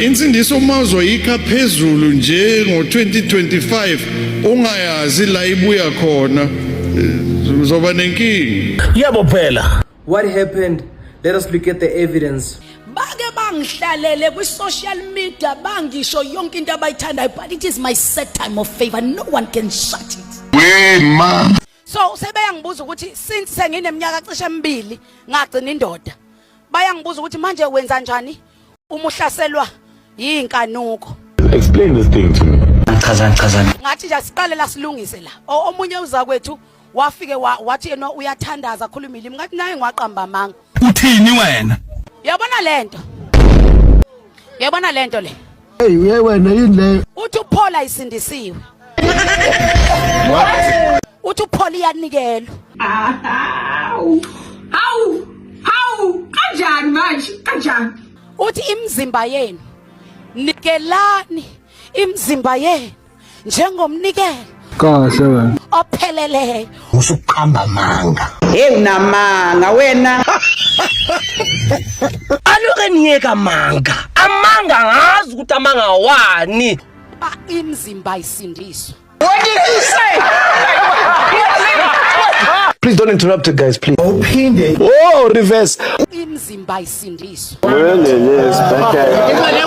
Insindiso uma uzoyikha phezulu nje ngo-2025 ungayazi la ibuya khona uzoba nenkinga. Yebo phela. What happened? Let us look at the evidence. Bake bangihlalele kwi-social media, bangisho yonke into abayithandayo, but it is my set time of favor. No one can shut it. Wema. So sebeyangibuza ukuthi since sengineminyaka cishe emibili ngagcina indoda, bayangibuza ukuthi manje wenza njani uma uhlaselwa yinkanuko. Explain this thing to me. Chazani, chazani. Ngathi nje asiqale la, silungise la. Omunye uzakwethu wafike wathi yena uyathandaza, akhuluma ilimi. Ngathi naye ngiwaqamba amanga. Uthini wena? Uyabona lento, uyabona lento le. Hey, uye wena, yini leyo? Uthi uPaul ayisindisiwe, uthi uPaul iyanikelwa. Hawu! Hawu! Hawu! Kanjani manje? Kanjani? Uthi imizimba yenu, nikelani imizimba yenu njengomnikelo Kahle wena. opheleleyo. Usuqamba amanga. Hey, unamanga wena. Aloke niyeka manga. Amanga, ngazi ukuthi amanga wani. Ba imizimba isindiswa. What did you say? Please don't interrupt it, guys, please. Oh, reverse. Imizimba isindiswa. Yes, okay.